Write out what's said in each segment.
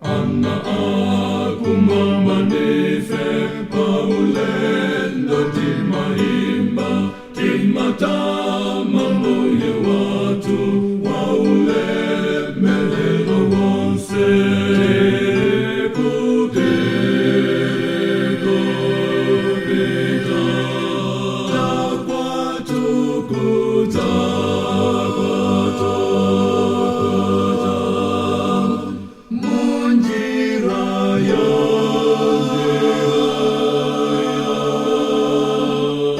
Ana akumama ndife paulendo, timaimba, timatama Mbuye wathu waulemelero wonse. Tiri kupita kwathu kuja, kwathu kuja, munjira ya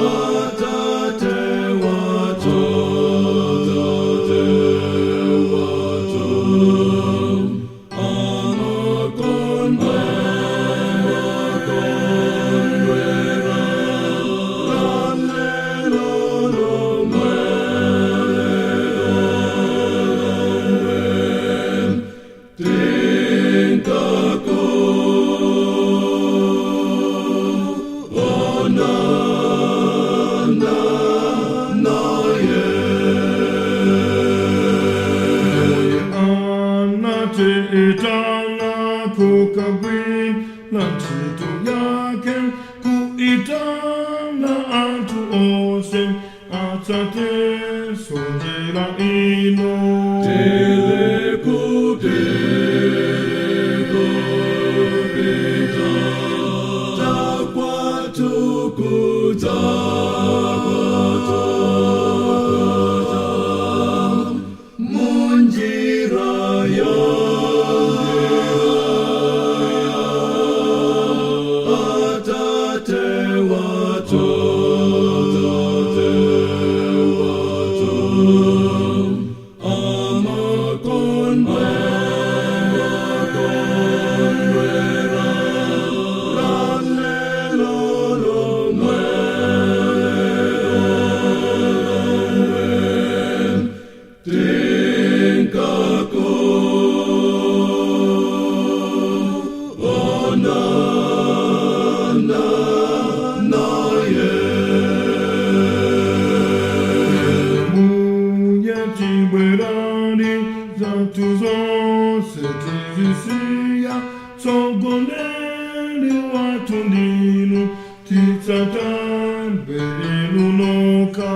Atate wathu, Atate wathu, amakondwe, amakondwera lelo lomwe, lomwe tinkako onana naye. Anatiitana kukagwira ntchito yake, kuitana anthu onse atsate njira ino. Tiri kupita kwathu kuja, kwathu kuja, munjira ya Atate wathu, Atate wathu, amakondwe, amakondwera lelo lomwe, lomwe tinkako onana naye. Mbuye, tibwerani, zathu zonse tizisiya, mtsogoleri wathu ndinu, titsata inu nokha.